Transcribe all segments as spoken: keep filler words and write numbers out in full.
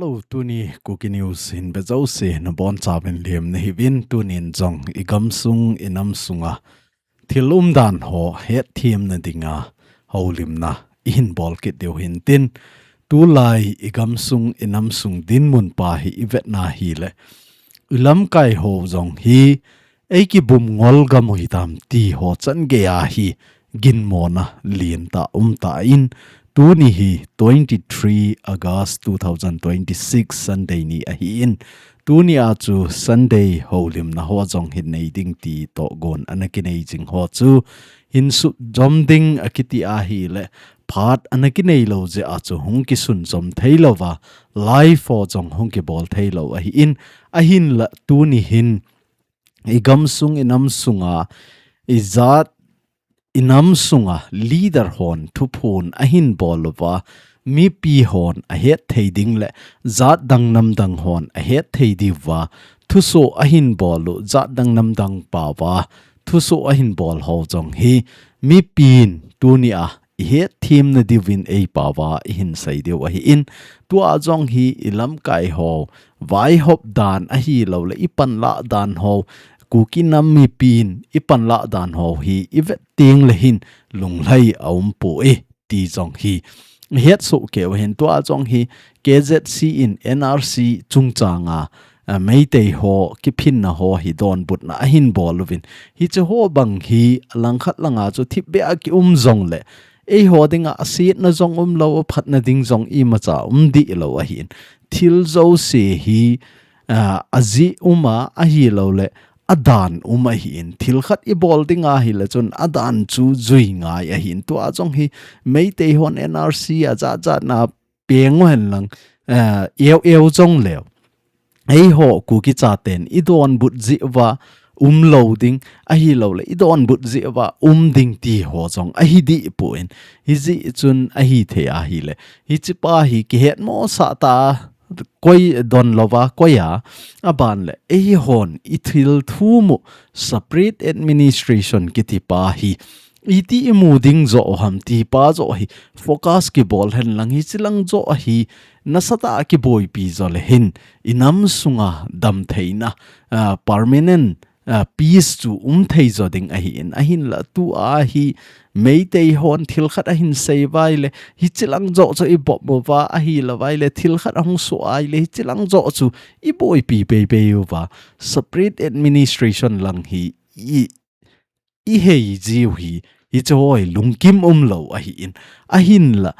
Tuni Kuki News hin vejouse nabonchauvin lem nahiuvin, tunin jong igamsung inamsunga thil umdan ho hetthem nadinga houlimna ihin bol kit diu hintin, tulai igamsung inamsung dinmun pa hi ivetna hile, ilamkai ho jong hi eikibum ngol gam u hitam ti ho changeiya hi ginmona lentah umtah in, tuni hi twenty-three August two thousand twenty-six Sunday ni ahin, tunia chu Sunday houlimna ho jong hin nei ding ti tohgon ana kinei jing ho chu hin sutjom ding akiti ahile, phat ana kinei lou jeh a chu hung kisunjom theilouva, live ho jong hung kibol theilou ahin, ahinla tuni hin igamsung inamsunga, ijat inamsunga leader hon thuphon ahin bol uva, mipi hon ahetthei ding le jatdang namdang hon ahetthei diuva thusoh ahin bol u, jatdang namdang paova thusoh ahin bol ho jong hi mipin tunia ihetthem nadiuvin eipaova ihin sei diu ahin, tua jong hi ilamkai ho vaihop dan ahiloule ipanlah dan ho, Kuki nam mipin ipanlah dan ho hi ivet tengle hin lunglhai aumpoi ti jong hi ihetsoh keiyu ahin, tua jong hi K Z C in N R C chungchanga, a, Meitei ho kiphinna ho hi donbutna ahin bol uvin, hiche ho bang hi alangkhat langa chu thipbeh a kium jongle, eiho dinga asetna jong umlou, aphatna ding jong imacha um dihlou ahin, thil jouse hi, a, ajeh uma ahiloule adan um ahin, thil khat ibol ding ahile chun adan chu jui ngai ahin, tua jong hi Meitei hon N R C ajatjatna peng uhen lang, eh, eu eu jongleu, eiho Kuki chaten idonbut jeh uva umlou ding ahiloule idonbut jeh uva um ding ti ho jong ahi dehpon, hijeh chun ahithei ahile, hichepa hi kihetmosah tah a koi donlouva koiya, aban le eihon ithil thum u separate administration kitipa hi iti imu ding joh uham tipa joh hi focus kibol henlang, hichelang joh hi nasatah a kiboipi jole hin inamsunga damtheina, a, permanent, a, peace chu umthei jo ding ahin, ahinla tua hi Meitei hon thil khat ahin sei uva ahile hichelang joh chu ibom uva, ahilouva ahile thil khat ahung soh ahile hichelang joh chu iboipi peipei uva, separate administration lang hi i, ihei jiu hi, hiche ho hi lungkim umlou ahin, ahinla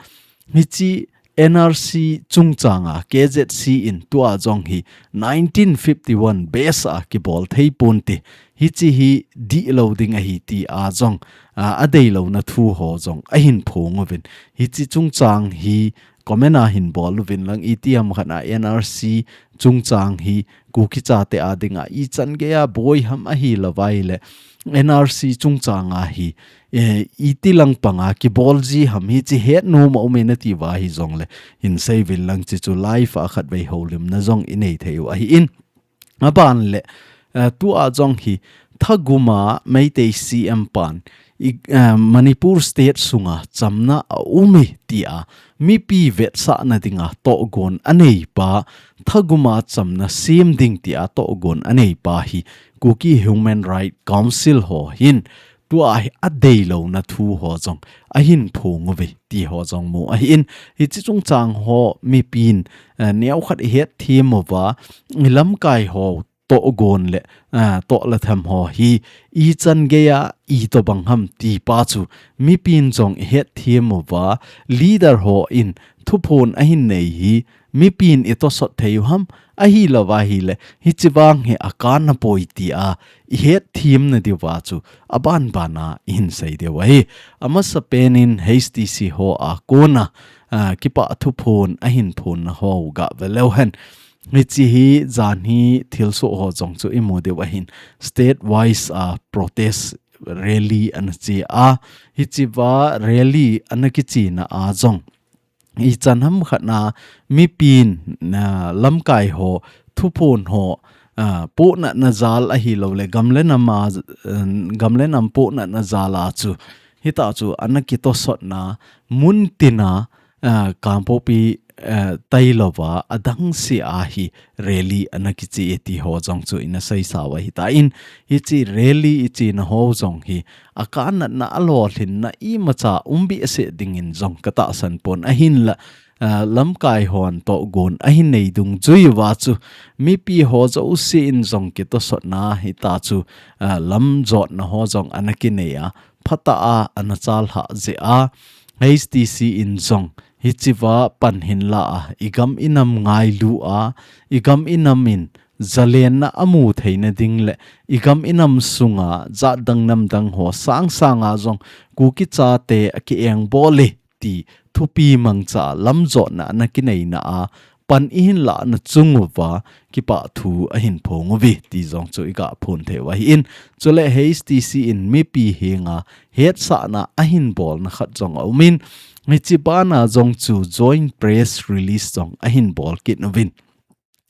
hiche N R C chungchanga K Z C in tua jong hi nineteen fifty-one base a kibol theiponte, hiche hi dihlou ding ahi tia jong, a, adeilouna thu ho jong ahin phong uvin, hiche chungchang hi comment a hin bol uvin lang, itiham khat a N R C chungchang hi Kuki chate a dinga ichan geiya boi ham ahilouva ahile N R C chungchanga hi, eh, itilang panga kibol ji ham hiche hetnom aume natiuva hijongle hin sei uvin lang, hiche chu live a khatvei houlimna jong inei theiu ahin. Aban le, eh, tua jong hi thaguma Meitei C M pan i, eh, Manipur state sunga chamna aume tia mipi vetsahna dinga tohgon aneipa, thaguma chamna sem ding tia tohgon aneipa hi Kuki Human Rights Council ho hin tua hi adeilouna thu ho jong ahin phong uve ti ho jong mu ahin, hiche chungchang ho mipin, eh, neokhat ihetthem uva, ilamkai ho tohgon le, a, tohla them ho hi ichan geiya itobang ham tipa chu mipin jong ihetthem uva, leader hon thuphon ahin nei hi mipin itosot theiu ham, ahilouva ahile hiche vang hi akanna poi tia ihetthem nadiuva chu abanbana ihin sei diu ahi. Amasapen in H T C ho a kona, a, kipah thuphon ahin phonna ho gave leu hen. Hiche hi jan hi thilsoh ho jong chu imu diu ahin, state wise a protest rally ana che a, hichea rally ana kichena a jong ichan ham khat na mipin, a, lamkai ho thuphon ho, a, pohnatna jal ahiloule gam le nam a, a, gam le nam pohnatna jal a chu hitah chu ana kitosotna muntina, a, Kangpokpi eh, tailouva, adang sea hi rally ana kiche e ti ho jong chu ina seisa u ahitan, hiche rally ichena ho jong hi, akanatna alolhinna imacha um behseh dingin jong katahsan pon ahinla, eh, lamkai hon tohgon ahin nei dungjui uva chu, mipi ho jousen jong kitosotna hita chu, eh, lamjotna ho jong ana kinei a, phatah a ana chalhah jeh a, H T C in jong, hichea pan hinlah a, igam inam ngailu a, igam inam in, zalenna amu theina ding le, igam inam sunga, jatdang namdang ho, sangsanga jong, Kuki chate akiengbol e, ti, thupi mangcha, lamjotna ana kineina a, pan ihin lahna chung uva, kipah thu ahin phong uve, ti jong chu iga phong thei u ahin. Chule H T C in mipi henga, hetsahna ahin bolna khat jong aumin. Hiche bana jong chu joint press release jong ahin bol kit uvin.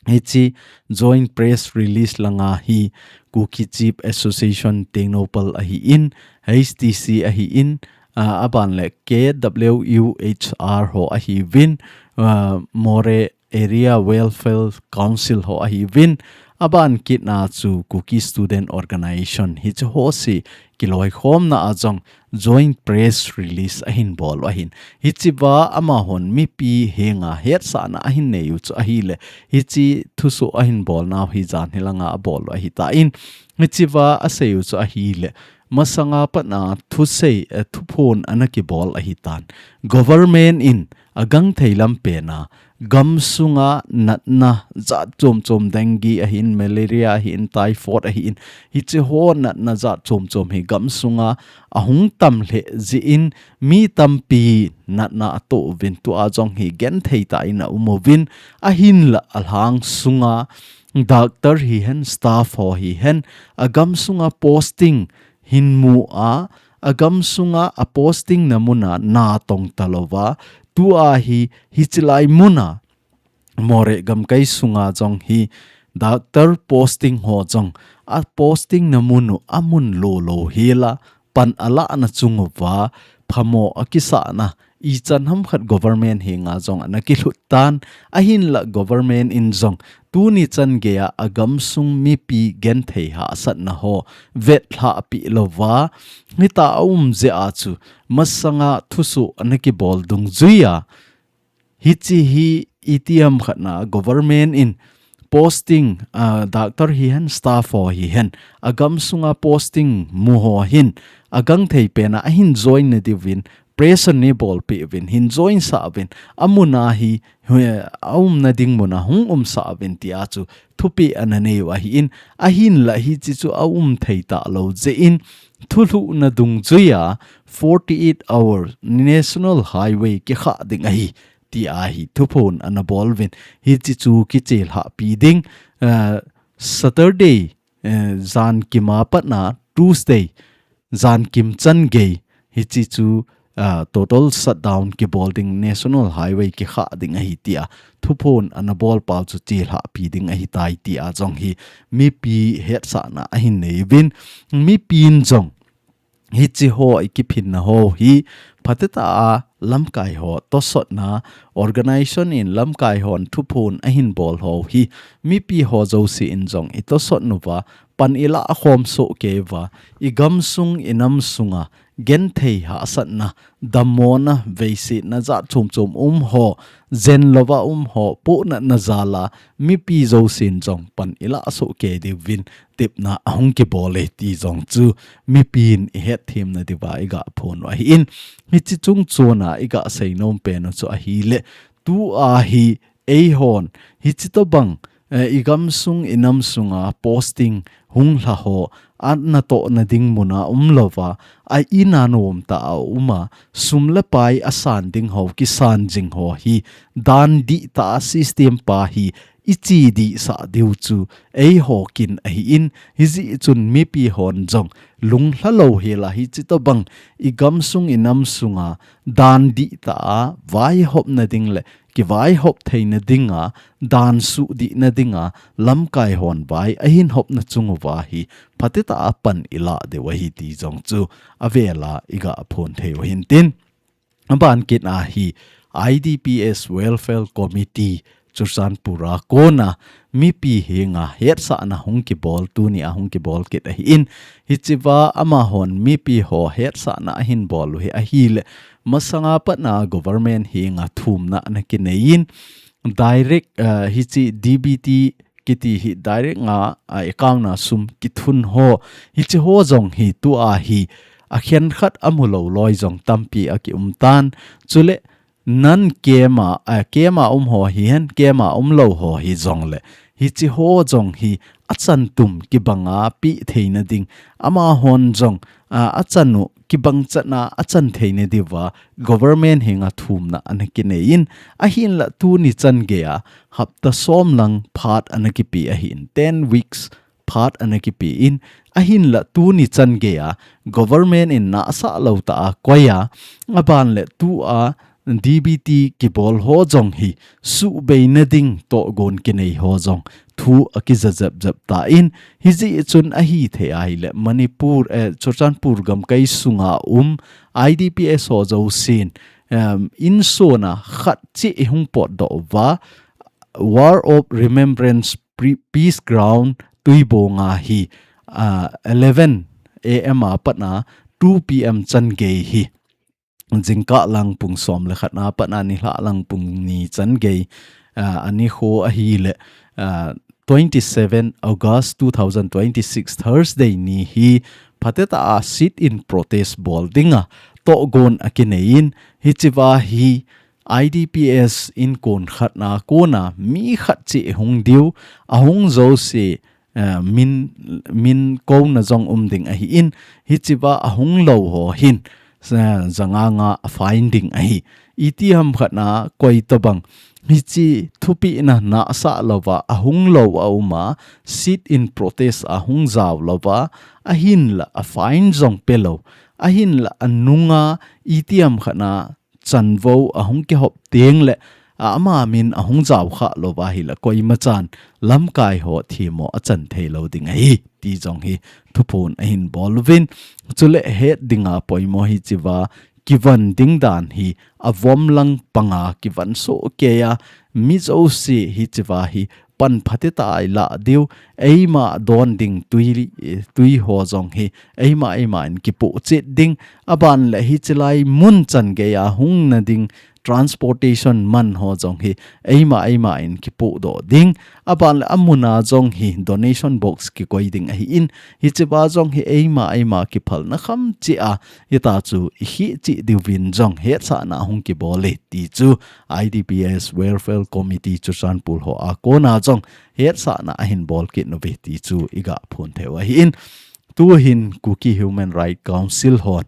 Hiche joint press release langa hi Kuki Chief Association Tengnoupal ahin, H T C ahin, ah, aban le K W U H R ho ahiuvin, ah, Moreh Area Welfare Council ho ahiuvin, aban kitna chu Kuki Student Organization hiche ho se kiloikhomna a jong joint press release ahin bol u ahin. Hichea amahon mipi henga hetsahna ahin nei u chu ahile, hiche thusoh ahin bolnau hi jan hilanga abol u ahitan, hichea asei u chu ahile, masanga patna thusei, eh, thuphon ana kibol ahitan. Government in agangthei lampena, gamsunga natna jat chom chom, dengue ahin, malaria ahin, typhoid ahin, hiche ho natna jat chom chom hi gamsunga ahung tam lheh jeh in mi tampi natna atoh uvin, tua jong hi genthei tah in aum uvin, ahinla alhang sunga doctor hihen, staff ho hihen, agamsunga posting hin mu a, agamsunga aposting na muna natong talouva, tua hi hichelai muna Moreh gamkai sunga jong hi doctor posting ho jong aposting na mun u amun lou lou hela pan alahna chung uva phamo akisahna ichan hamkhat government henga jong ana kilhut tan, ahinla government in jong tuni chan geiya agamsung mipi genthei hahsatna ho vetlhah peh louva, hita aum jeh a chu masanga thusoh ana kibol dungjuiya, hiche hi itiham khatna government in posting, ah, doctor hihen, staff ho hihen, agamsunga posting mu ho hin, agangthei pena ahin join na diuvin, pressure ana bolpeh uvin, hin join sah uvin, amuna hi, he, aumna ding muna hung umsah uvin tia chu thupeh ana nei u ahin, ahinla hiche chu aum thei talou jeh in, thulhuhna dungjuiya forty-eight hour National Highway kikhah ding ahi, tia hi thuphon ana bol uvin, hiche chu kichelhah pi ding, ah, Saturday, eh, jan kima patna Tuesday, jan kim chan gei, hiche chu, ah, total shutdown kibol ding, National Highway kikhah ding ahi tia thuphon ana bol pau chu chelhah pi ding ahitai tia jong hi mipi hetsahna ahin nei uvin, mipin jong hiche ho ikiphinna ho hi phatecha a lamkai ho tosotna, organization in lamkai hon thuphon ahin bol ho hi mipi ho jouse in jong itosot uva, pan ilah khom soh kei uva, igamsung inam sunga genthei hahsatna, dammona, veisetna jat chom chom um ho, jen louva um ho, pohnatna jal a mipi jousen jong pan ilah soh kei diuvin tepna ahung kibol e ti jong chu mipin ihet themna diuva iga phong u ahin, hiche chung chona iga seinom pen u chu ahile, tua hi eihon, hiche tobang, eh, igamsung inam sunga posting hung lha ho, anatohna ding muna umlouva, a ina nomtah a uma, sum le pai asan ding ho, kisan jing ho hi, dan dihtah a system pa hi, iche dihsah diu chu, eiho kin ahin, hijeh chun mipi hon jong, lunglha lou hela hiche tobang, igamsung inam sunga, dan dihtah a, vaihopna ding le, kivaihop theina dinga, dan suhdihna dinga, lamkai hon vai ahin hopna chung uva hi, phatecha a pan ilah diu ahi ti jong chu, avela iga phong thei u ahin tin. Aban kitna hi, I D P S Welfare Committee Churachandpur a kona mipi henga hetsahna hung kibol, tuni a hung kibol kit ahin, hichea amahon mipi ho hetsahna ahin bol u hi ahile, masanga patna government henga thumna ana kineiyin, direct, uh, hiche D B T kiti hi direct nga a account a sum kithun ho, hiche ho jong hi tua hi akhenkhat amu lou loi jong tampi akium tan. Chule non camp a, a, camp a um ho hihen, camp a um lou ho hijongle, hiche ho jong hi achan tum kibanga pe theina ding, amahon jong, a, achan u kibang chan a achan theina diuva government henga thumna ana kineiyin, ahinla tuni chan geiya hapta som lang phat ana kipe ahin, ten weeks phat ana kipe in, ahinla tuni chan geiya government in nahsah lou tah a koiya, aban le tua D B T kibol ho jong hi suhbeina ding tohgon kinei ho jong thu akija jep jep tan, hijeh chun ahithei ahile Manipur, eh, Churachandpur gamkai sunga um I D P S ho jousen, em, insung a khat cheh ihung potdoh uva, Wall of Remembrance Pre-, Peace Ground Tuibong a hi, ah, eleven A M a patna two P M chan gei hi, jingkah lang pung som le khat a patna nilhah lang pung ni chan gei, ah, ani kho ahile, ah, twenty-seven August two thousand twenty-six Thursday ni hi phatecha a sit-in protest bol dinga tohgon akineiyin, hichea hi I D P S in kon khatna kona mi khat cheh hung diu, ahung jouse, eh, min, min kouna jong um ding ahin, hichea ahung lou ho hin, eh, janga nga a fine ding ahi. Itiham khatna koi tobang hiche thupehna nahsah louva ahung lou a um a, sit-in protest ahung jao louva, ahinla a fine jong pe lou, ahinla anunga itiham khatna chanvo ahung kihop teng le, a, ama min ahung jao kha louva ahile koima chan lamkai ho themmo achan thei lou ding ahi, ti jong hi thuphon ahin bol uvin. Chule het dinga poimo hichea kivon ding dan hi avom lang panga kivon soh kei a, mi jouse hichea hi pan phatecha a ilah diu, eima don ding tui, tui ho jong hi eima eima in kipoh chet ding, aban le hichelai mun chan geiya hungna ding transportation man ho jong hi eima eima in kipohdoh ding, aban le amun a jong hi donation box kikoi ding ahin, hichea jong hi eima eima kiphalna kham cheh a, hita chu ikheh cheh diuvin jong hetsahna hung kibol e ti chu I D P S Welfare Committee Churachandpur ho a kona jong hetsahna ahin bol kit uve ti chu iga phon thei u ahin, tuhin Kuki Human Rights Council hon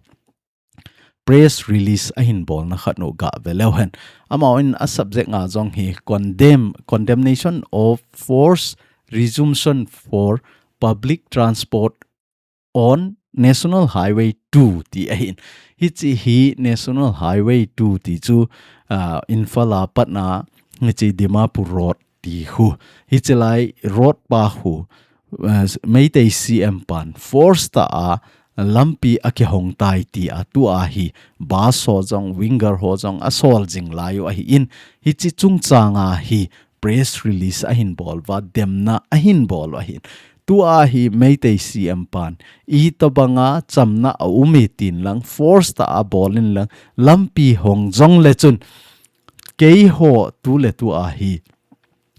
press release ahin bolna khat u ga ve leu hen. Amahon a subject nga jong hi condemn, condemnation of forced resumption for public transport on National Highway two ti ahin. Hiche hi National Highway two ti chu, ah, Imphal a patna hiche Dimapur Road ti khu. Hichelai road pa khu, eh, Meitei C M pan force tah a lampi akihong tai ti a tua hi bus ho jong, winger ho jong asol jing lai u ahin, hiche chungchang a hi press release ahin bol uva, demna ahin bol u ahin. Tua hi Meitei C M pan itobanga chamna aum e tin lang, force tah a bol in lang, lampi hong jong le chun, keiho tu le tua hi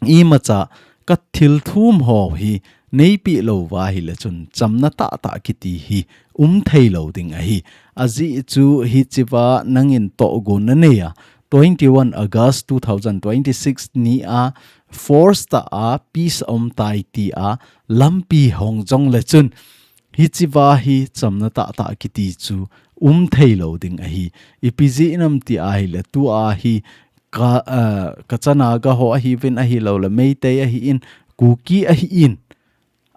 imacha ka thil thum ho hi neipeh lou uva ahile chun chamna tahtah kiti hi um thei lou ding ahi. Ajeh chu hichea nangin tohgon nanei a, twenty-one August two thousand twenty-six ni a force tah a peace aum tai ti a lampi hong jong le chun, hichea hi chamna tahtah kiti chu um thei lou ding ahi. Ipi jeh ham ti ahile tua hi ka, ah, ka chana ga ho ahiuvin, ahilou le Meitei ahin, Kuki ahin,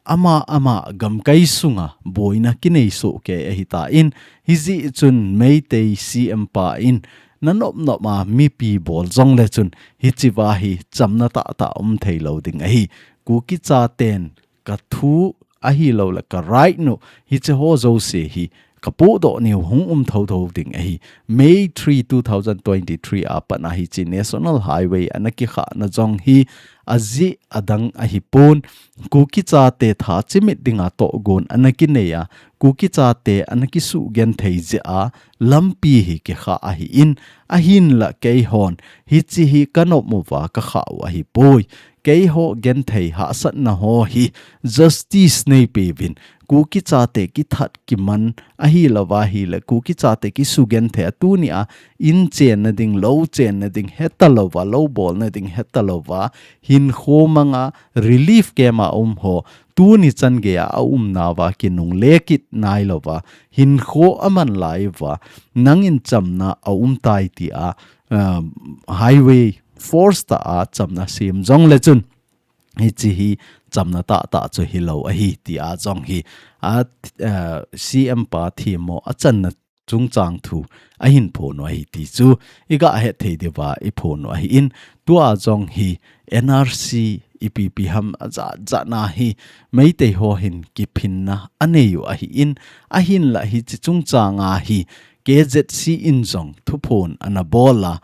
ama ama gamkai sunga boina kinei soh kei ahitan, hijeh chun Meitei C M pa in nanop nop a mipi bol jong le chun hichea hi chamna tahtah um thei lou ding ahi. Kuki chaten ka thu ahilou le ka right u hiche ho jouse hi kapodoh niu hung um thotho ding ahi. May three, two thousand twenty-three a pat a hiche National Highway ana kikhah na jong hi ajeh adang ahipon, Kuki chate tha chimit dinga tohgon ana kinei a, Kuki chate ana kisugenthei jeh a lampi hi kikhah ahin, ahinla keihon hiche hi kanop uva kakhah u ahipoi. Keiho genthei hahsatna ho hi justice neipeuvin, Kuki chate kithat kiman ahilouva ahile, Kuki chate kisugenthei a tunia in chenna ding, lou chenna ding hetalouva, lou bolna ding hetalouva, hinkho manga relief camp a um ho, tuni chan geiya aumnauva kinungle kit nailouva, hinkho aman lai uva, nangin chamna aumtai tia, ah, highway force tah a chamna sem jongle chun, hiche hi chamna tahtah chu hilou ahi tia jong hi, a, ah, C M pa themmo achanna chungchang thu ahin phon u ahi ti chu iga hetthei diuva iphon u ahin, tua jong hi N R C ipi ipi ham ajat jat na hi Meitei ho hin kiphinna anei u ahin, ahinla hiche chungchang a hi K Z C in jong thuphon ana bol a,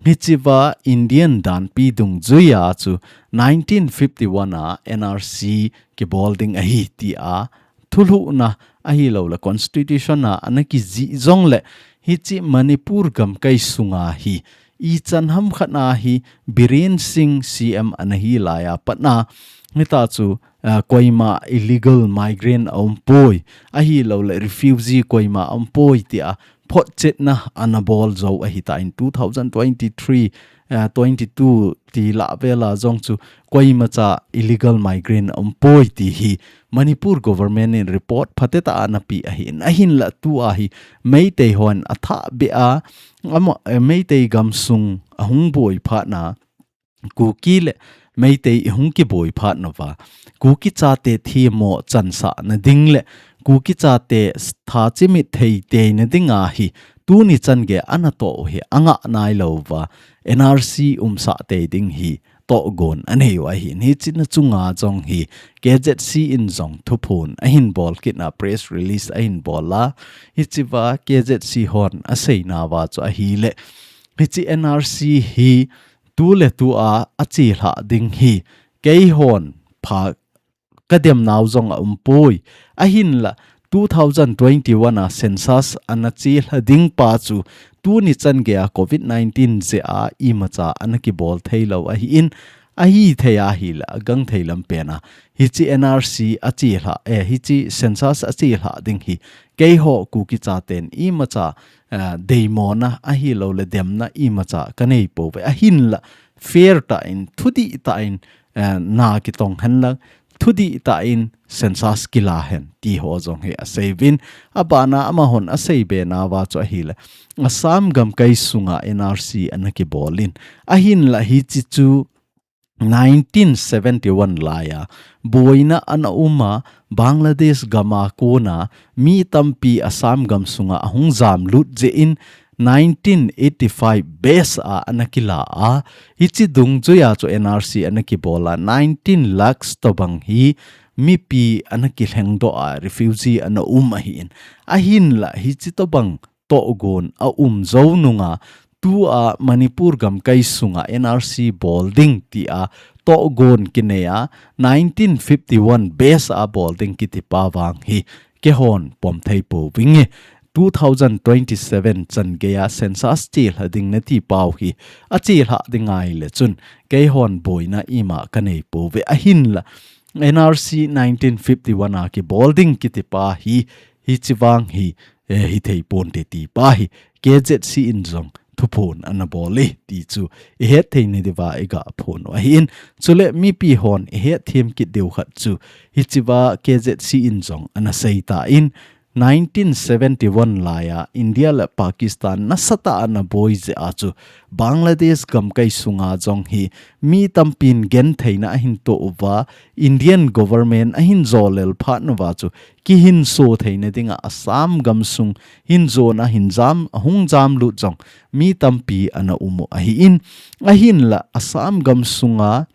hichea Indian danpi dungjuia chu nineteen fifty-one a N R C kibol ding ahi tia thulhuhna ahilouleh constitution a ana kijih jongleh, hiche Manipur gamkai sunga hi ichan hamkhat a hi Biren Singh C M ana hilai a pat a, hitia chu, ah, koima illegal migrant aumpoi, ahilouleh refugee koima aumpoi tia photchetna ana bol jou ahitan, two thousand twenty-three, ah, twenty-two ti lah vela jong chu koimacha illegal migrant aumpoi ti hi Manipur government in report phatecha ana pe ahin, ahinla tua hi Meitei hon athah beh a, ama, eh, Meitei gamsung ahung boi phat na, Kuki le Meitei ihung kiboi phat nauva, Kuki chate themmo chansah na ding le Kuki chate tha chimit thei teina dinga hi tuni chan geiya ana toh u hi angah nailouva, N R C umsah tei ding hi tohgon anei u ahin, hiche na chunga jong hi K Z C in jong thuphon ahin bol kit a, press release ahin bol a, hichea K Z C hon aseinauva chu ahileh, hiche N R C hi tuletua achelhah ding hi keihon pha kademnau jong aumpoi. Ahinla, two thousand twenty-one a census ana chelha ding pa chu tuni chan geiya covid nineteen jeh a imacha ana kibol theilou ahin, ahithei ahileh agangthei lampen a hiche N R C achelha, eh, hiche census achelhah ding hi keiho Kuki chaten imacha, eh, deimona ahilouleh demna imacha kanei pouve. Ahinla, fair tah in, thudih tah in, eh, na kitong henlang, thudih tah in census kila hen ti ho jong hi aseiuvin, abana amahon aseibe nauva chu ahileh, Assam gamkai sunga N R C ana kibolin, ahinla hiche chu nineteen seventy-one laiya boina ana uma Bangladesh gama kona mi tampi Assam gamsunga ahung jamlut jeh in nineteen eighty-five base a ana kila a, hiche dungjuia chu N R C ana kibol a, nineteen lakhs tobang hi mipi ana kilhengdoh a, refugee ana um ahin, ahinla hiche tobang tohgon aum jou nunga, tua Manipur gamkai sunga N R C bol ding tia tohgon kinei a, nineteen fifty-one base a bol ding kiti pa vang hi keihon pom thei pouvinge. Two thousand twenty-seven chan geiya census chelha ding nati pau hi achelhah ding ahileh chun keihon boina ima kanei pouve. Ahinla, N R C nineteen fifty-one a kibol ding kiti pa hi, hiche vang hi, eh, hithei ponte ti pa hi K Z C in jong thuphon ana bol e ti chu ihetthei na diuva iga phon u ahin. Chuleh mipi hon ihetthem kit diu khat chu, hichea K Z C in jong ana seitan, nineteen seventy-one laiya India le Pakistan nasatah a ana boi jeh a chu Bangladesh gamkai sunga jong hi mi tampin gentheina ahin toh uva, Indian government ahin jolel phat nauva chu kihinso theina dinga Assam gamsung hinjona hin jam, ahung jamlut jong mi tampi ana um u ahin, ahinla Assam gamsunga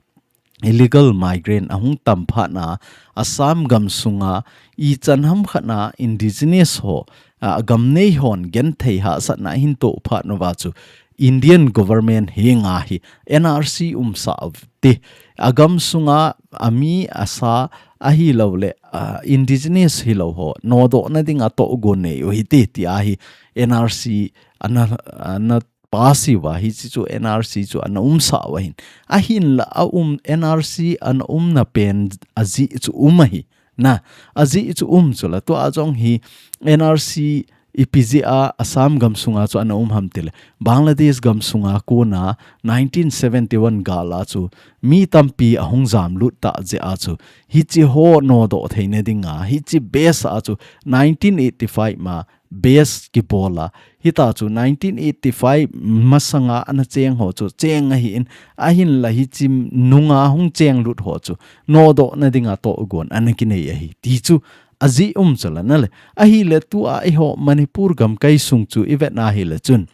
illegal migrant ahung tam phat na, Assam gamsunga ichan hamkhat na indigenous ho ah, agam nei hon genthei hahsatna ahin toh phat nauva chu Indian government henga hi N R C umsah u hite. Agam sunga ami asa ahilouleh, ah, indigenous hilou ho nodohna dinga tohgon nei u hite tia hi N R C ana, ana pass uva, hiche chu N R C chu ana umsah u ahin. Ahinla aum, N R C ana umna pen ajeh chu um ahi. Na, ajeh chu um chula tua jong hi N R C ipi jeh a Assam gam sunga chu ana um ham tile, Bangladesh gam sunga kona nineteen seventy-one gal a chu mi tampi ahung jamlut tah jeh a chu hiche ho nodoh theina dinga hiche base a chu nineteen eighty-five ma base kibol a, hita chu nineteen eighty-five masanga ana cheng ho chu cheng ahin, ahinla hiche nunga hung chenglut ho chu nodohna dinga tohgon ana kinei ahi ti chu ajeh um chula nale. Ahile tua eiho Manipur gamkai sung chu ivet na hile chun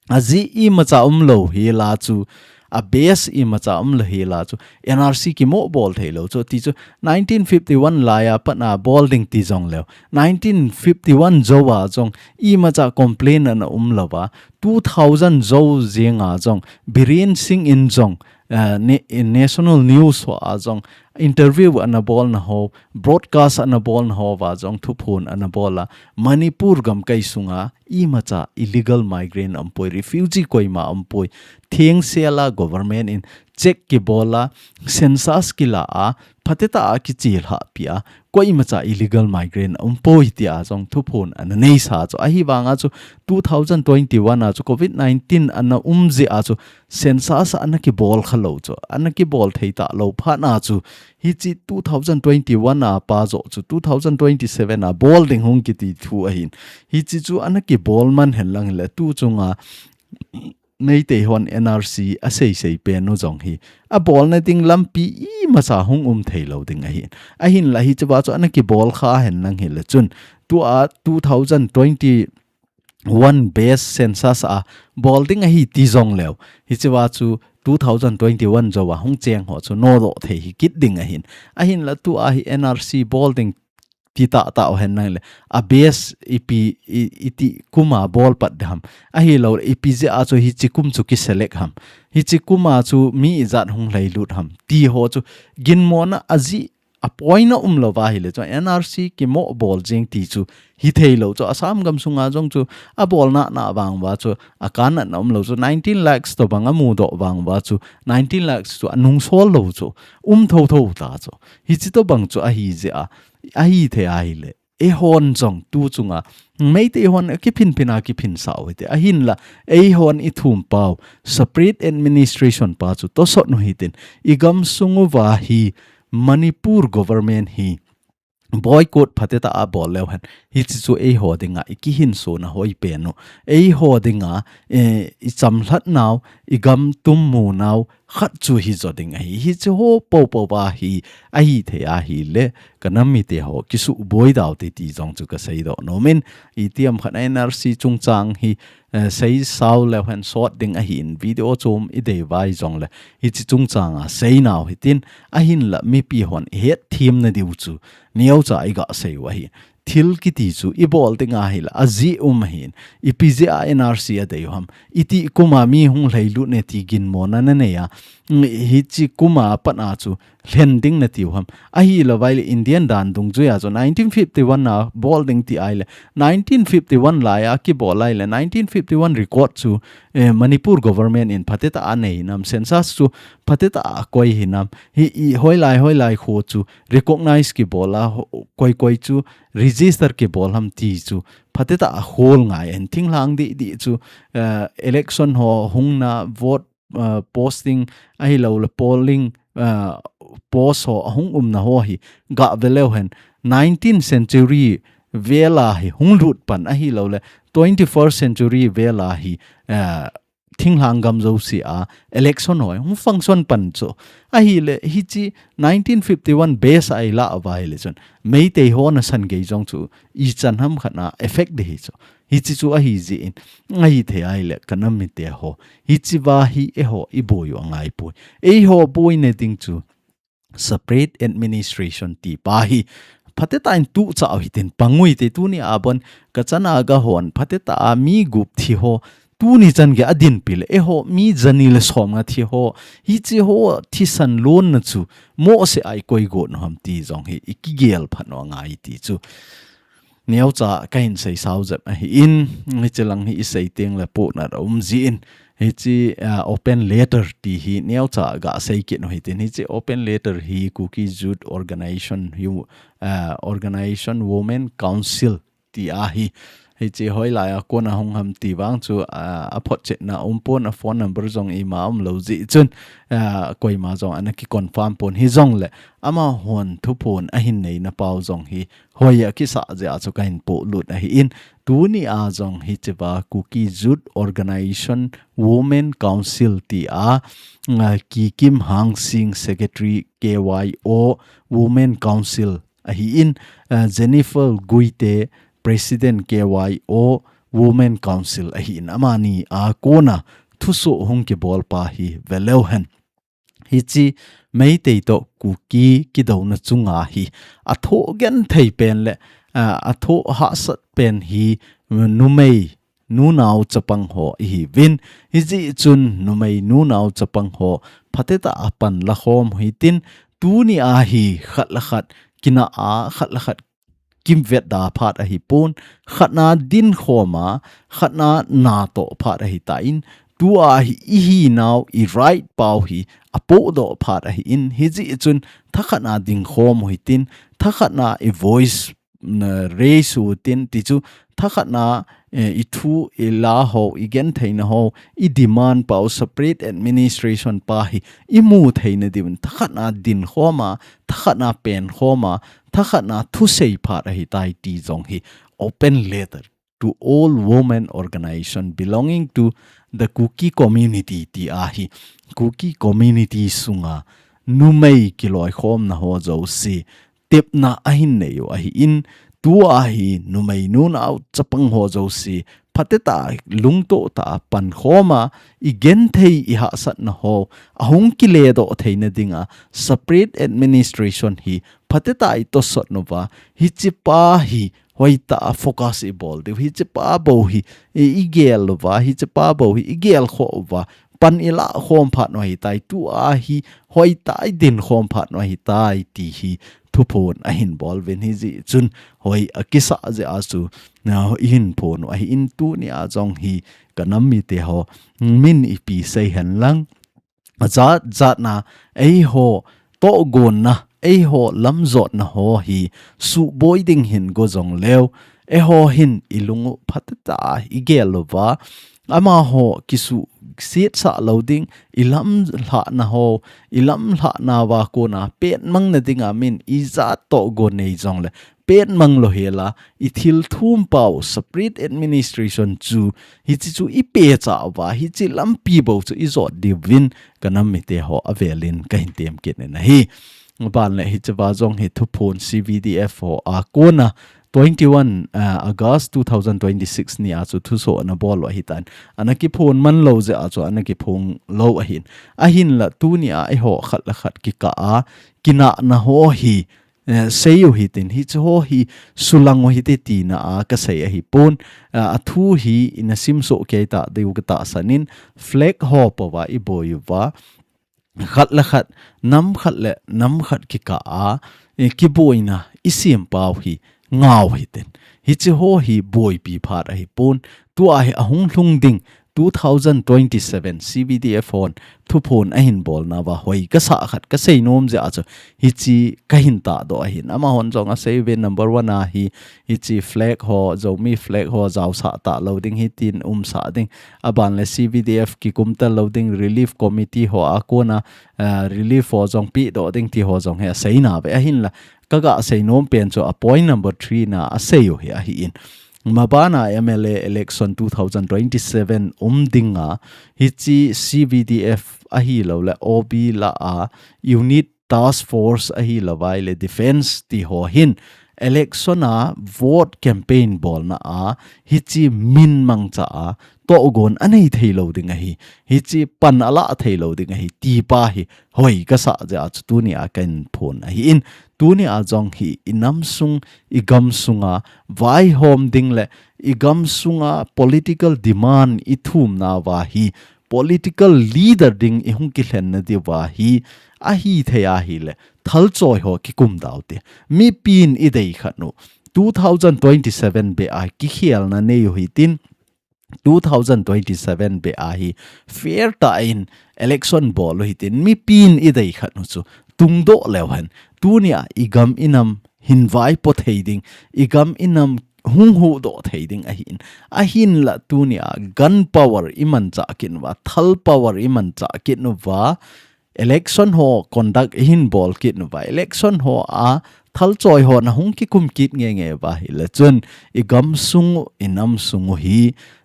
ajeh imacha umlou hela chu, a base imacha umlou hela chu N R C kimoh bol theilou chu ti chu nineteen fifty-one laiya patna bol ding ti jongleu, nineteen fifty-one jouva jong imacha complain ana umlouva, two thousand jou jenga jong Biren Singh in jong, eh, ne-, national news hoa jong interview ana bolna ho, broadcast ana bolna hova jong thuphon ana bol a, Manipur gamkai sunga imacha illegal migrant aumpoi, refugee koima aumpoi, thengsel a government in check kibol a, census kila a, phatetah a kichelhah peh a, koimacha illegal migrant aumpoi tia jong thuphon ana neisa chu. Ahivanga chu two thousand twenty-one a chu covid nineteen ana um jeh a chu census ana kibol khalou chu, ana kibol thei talou phat na chu, hiche two thousand twenty-one a pa joh chu two thousand twenty-seven a bol ding hung kiti thu ahin. Hiche chu ana kibol man henlang hile tu chunga Meitei hon N R C aseisei pen u jong hi abolna ding lampi imacha hung um theilou ding ahin. Ahinla hicheva chu ana kibol kha henlang hile chun tua two thousand twenty-one base census a bol ding ahi ti jongleu, hicheva chu two thousand twenty-one jouva hung cheng ho chu nodoh thei hi kit ding ahin. Ahinla tua hi N R C bol ding ti tahtah u henlang le, a base ipi, i, iti kuma bol pat ding ham, ahilou ipi jeh a chu hiche kum chu kiselect ham, hiche kuma chu mi ijat hung lhailut ham ti ho chu ginmona ajeh a point a umlouva hile chu N R C kimoh bol jeng ti chu hitheilou chu. Assam gam sunga jong chu abolna na vang uva chu akanatna umlou chu nineteen lakhs tobang amudoh vang uva chu nineteen lakhs chu anungsol lou chu um thotho ta chu. Hiche tobang chu ahi jeh a, ahithei ahile, eihon jong tu chunga Meitei hon akiphinphin a kiphinsah u hite. Ahinla eihon ithum pau separate administration pa chu tosot u hitin, igam sung uva hi Manipur government hi boycott phatetah a bol leu hen, hiche chu eiho dinga ikihinsona hoi pen u, eiho dinga, eh, ichamlhat nau, igam tummu nau khat chu hijo ding ahi. Hiche ho poupou va hi ahithei ahile, kanam mite ho kisuboi dau te ti jong chu kaseidoh nomin, itiham khat N R C chungchang hi, eh, seisao leu hen sot ding ahin, video chom idei uva jongle hiche chungchanga seinau hitin, ahinla mipi hon ihetthem na diu chu neocha iga sei u ahi. Thil kiti chu ibol ding ahile ajeh um ahin, ipi jeh a N R C adei u ham, iti kuma mi hung lhailut ne ti ginmona nanei a, hiche kuma pat a chu lhen ding natiu ham. Ahilou vai le Indian dan dungjuia chu nineteen fifty-one a bol ding ti ahile, nineteen fifty-one laiya kibol ahile, nineteen fifty-one record chu, eh, Manipur government in phatetah a nei hinam, census chu phatetah a akoi hinam, hi i hoilai hoilai kho chu recognize kibol a, ho-, koi koi chu register kibol ham ti chu phatetah a hol ngai ahin. Thinglhang didi chu, eh, election ho hungna, vote, eh, posting ahilou le polling, eh, post ho ahung umna ho hi gave leu hen, nineteenth century vela hi hung lut pan ahilou le twenty-first century vela hi, eh, thinglhang gam jousea election ho hung function pan chu. Ahile hiche nineteen fifty-one base a ilah uva ahile chun Meitei hon asan gei jong chu ichan ham khat na effect ding hi chu. Hiche chu ahi jeh in, ahithei ahile kanam mite ho, hicheva hi eiho iboi u angaipoi. Eiho boina ding chu separate administration ti pa hi phatecha in tucha u hitin pangui te tuni a bon kachana ga hon phatecha a mi gup thi ho tuni chan ge adin pil e ho mi jani le som nga thi ho hichi ho thisan lon na chu mo se ai koi go no ham ti jong hi i kigel phat no ngai ti chu. Neocha ka hin sei sau jep ahi in, hichi lang hi i sei teng le po na um ji in, hichi uh, open letter ti hi neocha ga sei kit no hitin hichi open letter hi Kuki Youth Organization, uh, Organization Women Council ti a hi hichi hoi lai a kona hung ham ti vang chu uh, a phot chet na um pon a phone number jong i ma um lo ji chun uh, koi ma jong ana ki confirm pon hi jong le ama hon thu pon a hin nei na pau jong hi hoi a kisa je a chu ka hin po lut ahi in tuni a jong hi chiva Kuki Youth Organization Women Council ti a uh, Kikim Hangsing Secretary K Y O Women Council ahi in uh, Jennifer Guite President K Y O Women Council ahi in amani a kona thuso hung kibol pa hi veleu hen. Hichi Meitei to Kuki kidona chunga hi a tho gen thei pen le uh, a tho hasat pen hi numei nunau chapang ho ihi vin. Hiji chun numei nunau chapang ho phatecha a pan la khom hitin tuni a hi khat la khat kina a khat la khat kim vet da phat ahi pon khat na din khom a khat na na to phat ahi ta in tu a hi ihi nau i right pau hi a po do phat ahi in hiji chun thakhat na ding khom hitin thakhat na i voice raise u tin ti chu thakhat na eh, i thu i la ho i gen theina ho i demand pau separate administration pa hi i mu theina diun thakhat na din khoma thakhat na pen khoma thakhat na thu sei phat ahi tai ti jong hi open letter to all women organization belonging to the Kuki community ti a hi Kuki community sunga numei kiloi khom na ho jo si tepna ahin nei u ahi in tu a hi numei nunau chapang ho jo si phatecha lungto ta pan khoma i gen thei i hasat na ho ahung kile do theina dinga separate administration hi phatecha i to sot no va hichi pa hi hoi ta focus i bol diu hichi pa bo hi i gel lo va hichi pa bo hi i gel kho va pan i la khom phat no hi tai tu a hi hoi ta i din khom phat no hi tai ti hi thu phon ahin bol vin hiji chun hoi a kisa je a chu na i hin phon no ahi in tuni a jong hi ka nam mite ho min i pi sei hen lang jat jat na ei ho to gon na ei ho lam jot na ho hi su boi ding hin go jong leu ei ho hin i lungu phatecha i gel lo va ama ho kisu siat sa lo ding i lam hla na ho i lam hla na va kona pet mang na dinga min i jat to go nei jong le pet mang lo hela i thil thum pau separate administration chu hichi chu i pe cha va hichi lampi bo chu i jot di vin ka nam mite ho avelin ka hin tem kit ne na hi ban le hichi va jong hi thu phon C V D F ho a kona twenty one uh, August two thousand twenty six ni a chu thuso ana bol lo ahi tan ana ki phon man lo je a chu ana ki phon lo ahin ahin la tuni a i ho khat la khat ki ka a kina na ho hi eh, sei u hitin hichi ho hi sulang u hiti tina a ka sei ahi pon eh, a thu hi ina sim so ke ta deu ka ta sanin flag ho pa va i boi u va khat le khat nam khat le nam khat ki ka a eh, ki boina i sim pau hi ngau hitin hichi ho hi boi pi phat ahi pon tu a hi ahung hlung ding two thousand twenty seven C V D F hon thuphon ahin bolna va hoi ka sa khat ka sei nom je a chu hichi ka hin ta do ahin ama hon jong a sei ve number one a hi hichi flag ho Zomi flag ho jao sa ta lo ding hi tin um sa ding a ban le C V D F ki kum ta lo ding relief committee ho a kona uh, relief ho jong pi do ding ti ho jong he sei na ve ahin la ka ga sei nom pen chu a point number three na a sei u hi ahi in Mabana M L A election two thousand twenty-seven um dinga hichi C V D F ahi lo le O B la a unit task force ahi lo vai le defense ti ho hin election a vote campaign bolna a hichi min mangcha a togon anei thei lou ding ahi, hichi pan ala thei lou ding ahi, ti pa hi hoi kasa jeh a chu tuni a kahin phon ahi in, tuni a jong hi i nam sung, i gam sunga vaihom ding le i gam sunga political demand i thumna va hi political leader ding i hung kilhenna diu va hi ahi thei ahile thalchoi ho kikum dau te. Mipin i dei khat nu. Two thousand twenty-seven be a kikhelna nei u hitin, two thousand twenty-seven be a hi fair ta in election bol u hitin, mipin i dei khat nu chu tungdoh leu hen. Tuni a i gam i nam hin vaipo thei ding, i gam i nam hung huhdoh thei ding ahi in. Ahinla tuni a gun power i mancha kit nu va, thal power i mancha kit nu va, election ho conduct i hin bol kit nu va, election ho a thalchoi ho na hung kikum kit nge nge va hile chun i gam sung u, i nam sung u hi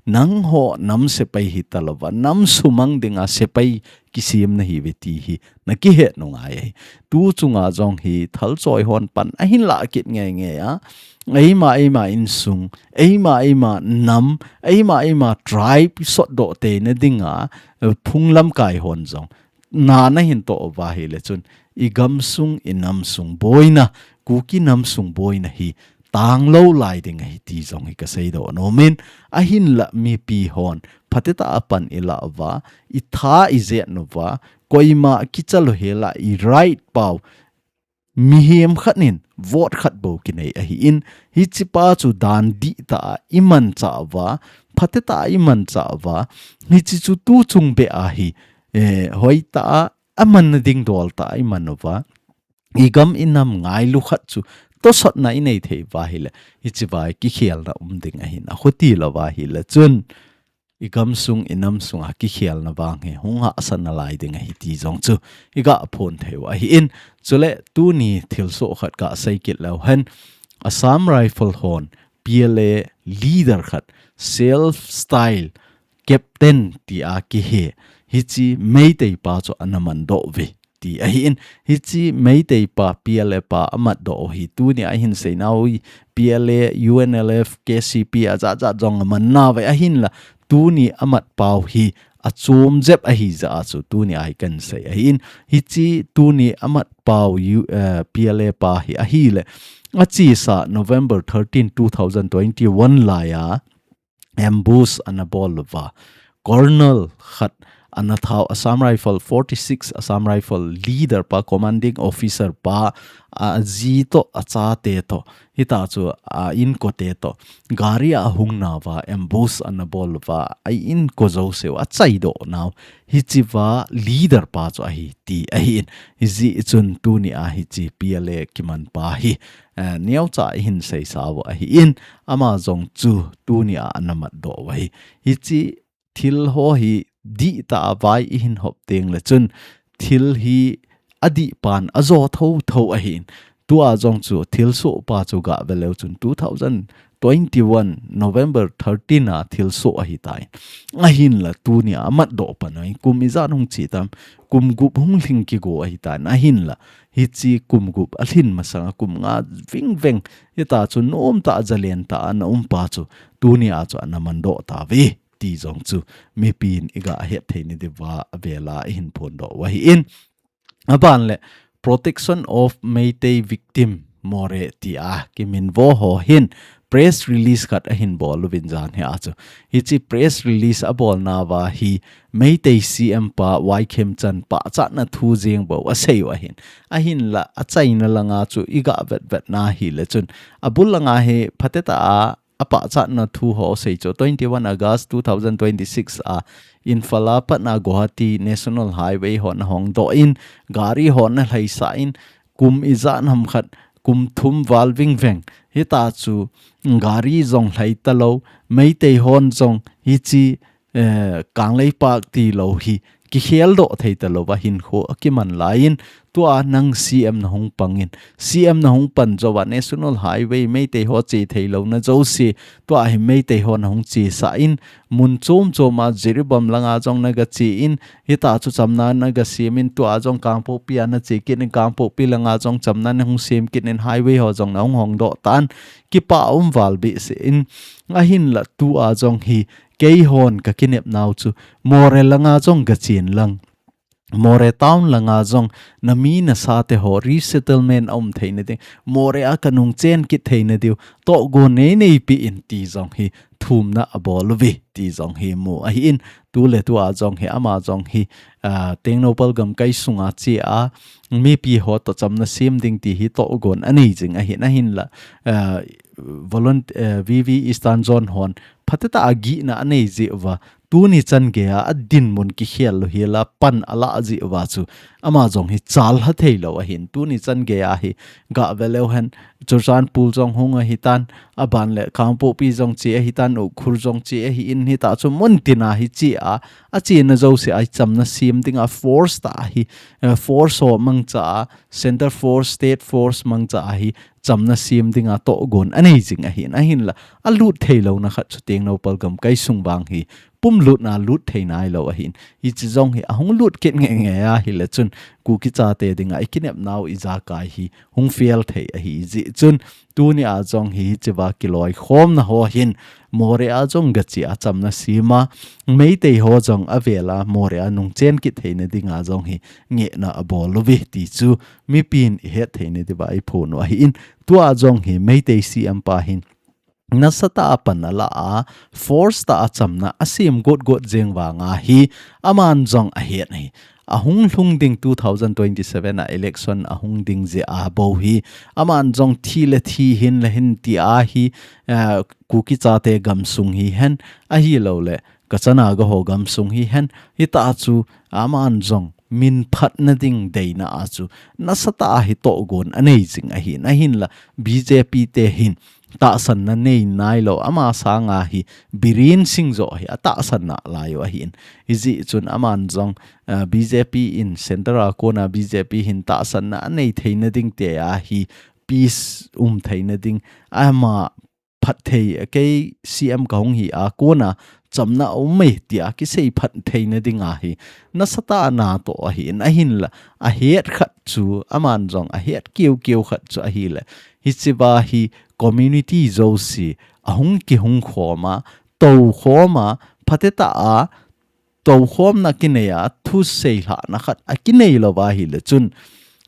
nangho nam sepai hi talou va, nam sumang dinga sepai kisem na hi ve ti hi na kihet nu ngai ahi. Tu chunga jong hi thalchoi hon pan ahin la kit nge nge a, eima eima insung, eima eima nam, eima eima tribe sotdoh teina dinga, eh, phung lamkai hon jong na na hin toh va hile chun i gam sung, i nam sung boina, Kuki nam sung boina hi tanglou lai ding ahi ti jong hi ka seidoh nom in, ahinla mipi hon phatechan pan i la va, i tha i jet nu va, koima kicha lou hela i right pau, mihem khat in vote khat bou kinei ahi in, hichi pa chu dan dihtah a i mancha va, phatechan i mancha va, hichi chu tu chung be a hi, eh, hoitah a, a manna ding dol tah a i man u va, i gam i nam ngailu khat chu tosotna i nei thei va hile, hichi va kikhelna um ding ahin, a khuti lou va hile chun i gam sung, i nam sunga kikhelna vang hi hung hahsatna lai ding ahi ti jong chu i ga phon thei u ahi in. Chule tuni thilsoh khat ka sei kit leu hen, Assam Rifle hon P L A leader khat self style captain ti a kihe, hichi Meitei pa chu ana man doh ve ti ahi in, hichi Meitei pa P L A pa a mat doh u hi tuni a i hin sei nau hi P L A, U N L F, K C P a jat jat jong a man nau ve ahinla, tuni a mat pau hi a chom jep ahi jeh a chu tuni a hi kan sei ahi in, hichi tuni a mat pau U-, eh, P L A pa hi ahile, a chesa November thirteen, two thousand twenty-one lai a, ambush ana bol lou va. Colonel khat ana thau, Assam Rifle forty-six, Assam Rifle leader pa, commanding officer pa, a ji toh, a chate toh, hita chu a inkote toh, gari a hung nau va, ambush ana bol lou va, a inko jouse u a chaidoh nau, hichi va leader pa chu ahi ti ahi in, hijeh chun tuni a hichi P L A kiman pa hi, eh, neocha i hin seisa u ahi in, ama jong chu tuni a ana mat doh u ahi. Hichi thil ho hi dihtah a vai i hin hop teng le chun thil hi a dih pan a jo tho tho ahi in, tua jong chu thilsoh pa chu ga ve leu chun two thousand twenty-one November thirteen a thilsoh ahi tai. Ahinla tuni a mat doh pan u ahi, kum ijat hung chi tam, kum gup hung lhing kigo ahi tai. Ahinla hichi kum gup a lhin masang a kum nga ving veng, hita chu nom tah a jalen tah a ana um pa chu tuni a chu ana man doh ta ve ti jong chu mipin i ga het thei na diu va a vela i hin phon doh u ahi in. A ban le Protection of Meitei Victim, Moreh ti a kiminvo ho hin press release khat a hin bol uvin jan hi a chu. Hichi press release a bolna va hi Meitei C M pa Y Khemchand pachatna thu jeng bou a sei u ahin. Ahinla a chaina langa chu i ga vet vet na hile chun, a bul langa hi phatechan a a pachatna thu ho sei chu twenty-one August two thousand twenty-six a Imphal a pat na Guwahati National Highway ho na hong doh in, gari ho na lhaisa in, kum ijat ham khat, kum thum val ving veng, hita chu gari jong lhai talou, Meitei hon jong hichi eh, Kangleipak tilou hi kikhel doh thei talou va hinkho akiman laiyin, tua nang C M nahung pangin, C M nahung pan jouva National Highway Meitei ho che theilouna jouse, tua hi Meitei ho nahung chesah in, mun chom chom a Jiribam langa jong naga che in, hita chu chamna naga sem in, tua jong Kangpokpi a nache kit in, Kangpokpi langa jong chamna nahung sem kit in, highway ho jong nahung hong doh tan, kipa um val behseh in, ahinla tua jong hi keihon kakinep nau chu Moreh langa jong gachen lang, Moreh town langa jong nami nasate ho resettlement aum theina ding, Moreh a kanung chen kit theina diu tohgon nei neipi in ti jong hi thumna abol uve ti jong hi mu ahin, tuletua jong hi ama jong hi, ah, Tengnoupal gamkai sunga che a mipi ho toh chamna sem ding ti hi tohgon anei jing ahin, ahinla, ah, volunt-, ah, V V Eastern Zone hon phatechatah a gihna anei jeh uva, tuni chan geiya adinmun kikhel lou hela pan alah jeh uva chu ama jong hi chalha theilou ahin, tuni chan geiya hi gah veleu hen, Churachandpur jong hung ahitan, aban le Kangpokpi jong che ahitan, Ukhrul jong che ahin, hita chu mun tina hi che a, achena jouse a chamna sem dinga force tah hi, eh, force ho mangcha a, center force, state force mangcha a hi chamna sem dinga tohgon anei jing ahin, ahinla alut theilouna khat chu Tengnoupal gamkai sung vang hi pumlutna lut thei nailou ahin, hiche jong hi ahung lut kit ngeingei ahile chun Kuki chate dinga ikinep nau ijakai hi hung fail thei ahi jeh chun, tunia jong hi hichea kiloikhomna ho hin Moreh a jong gache a chamna sem a, Meitei ho jong avela Moreh a nung chen kit theina dinga jong hi ngehna abol uve ti chu mipin ihet theina diuva iphon u ahin, tua jong hi Meitei C M pa hin nasatah a pan alah a, force tah a chamna asem gotgot jeng vanga hi aman jong ahet ahi. Ahung lhung ding two thousand twenty-seven a election ahung ding jeh a bou hi, aman jong thi le thi, hin le hin ti a hi, eh, Kuki chate gamsung hihen, ahilouleh Kacha Naga ho gamsung hihen, hita chu aman jong min phatna ding deina a chu nasatah a hi tohgon anei jing ahin, ahinla B J P te hin tahsanna nei nailou, ama sanga hi Biren Singh joh hi atahsan nalai u ahin. Hijeh chun aman jong, ah, B J P in center a kona B J P hin tahsanna anei theina ding tia hi peace um theina ding, ama phatthei, kei C M kahung hi a kona chamna aum e tia kisei phattheina dinga hi nasatah a natoh ahin, ahinla ahet khat chu, aman jong ahet keukeu khat chu ahile, hichea hi community jouse ahung kihung khom a, tou khom a, phatechatah a toukhomna kinei a, thusei lhahna khat akinei lou va ahile chun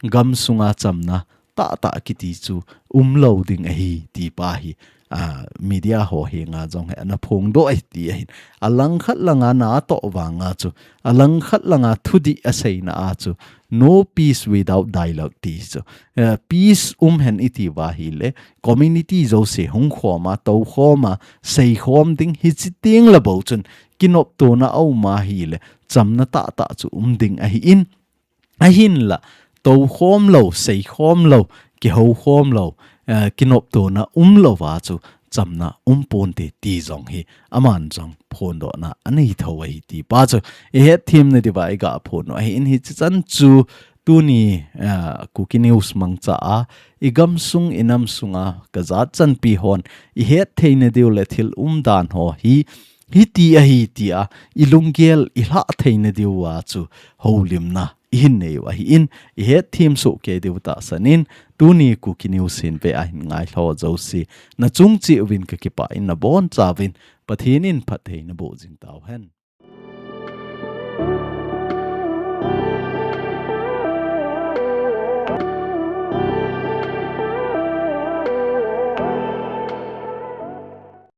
gamsunga chamna tahtah kiti chu umlou ding ahi ti pa hi, ah, media ho henga jong hi ana phongdoh e ti ahin. Alangkhat langa natoh vanga chu, alangkhat langa thudih aseina a chu, no peace without dialogue ti chu. Eh, peace um hen iti va ahile, community jouse hung khom a, tou khom a, sei khom ding, hichi teng le bou chun kinoptona aum ahile, chamna tahtah chu um ding ahin, ahinla, tou khom lou, sei khom lou, kihou khom lou, eh, kinoptona umlou va chu chamna um ponte ti jong hi aman jong phondohna anei tho ahi ti pa chu ihet themna diuva iga phon u ahin, hichi chan chu tuni, eh, Kuki News mangcha a, igamsung inamsunga kajat chanpi hon ihet theina diu le thil umdan ho hi hiti ahi tia ilunggel ilhah theina diuva chu houlimna ihin nei u ahin, ihet them soh kei diu tahsan in, tuni Kuki News hin ve ahin ngailhah jouse nachung cheh uvin kakipah in, nabonchauvin Pathen in phatthei naboh jing tauhen.